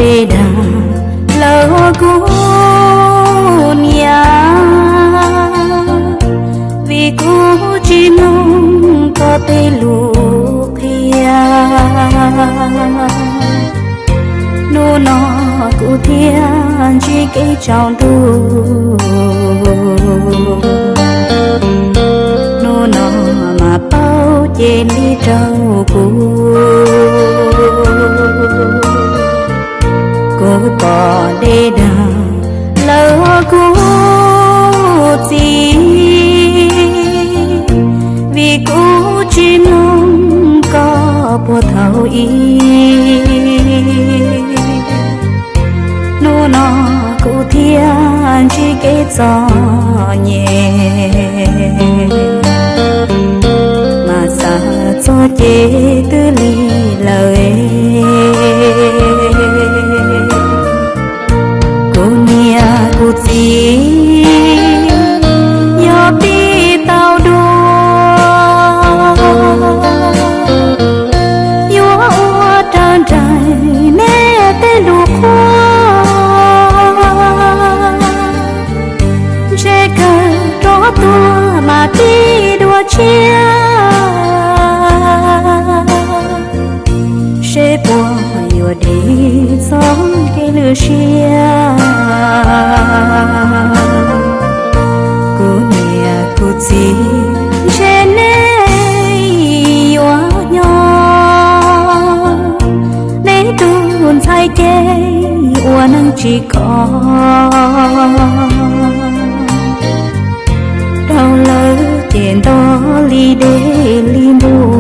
dej dag lawm kuv niam, vim kuv tsis mloog koj tej lus qhia. Hnub no kuv thiaj ntsib kev tsaus ntuj, hnub no mas paub ces li rau kuv. Kuv pom dej dag lawm kuv txiv, vim kuv tsis mloog koj puag thaum ub. Hnub no kuv thiaj ntsib kev txom nyem, mas xav txog ces twb lig lawm. Kuv niam kuv txiv, yog pib tau dua, yuav ua raws nraim nej tej lus qhuab. Ntshe kawg rov tuaj mas tib dua tshiab, seb puas yuav dim txog kev lwj siab. Kuv niam kuv txiv, ntshe nej yuav nyob, nej tus ntxhais ces ua neej tsis khov. Dhau lawm ces nto li dej li ntuj,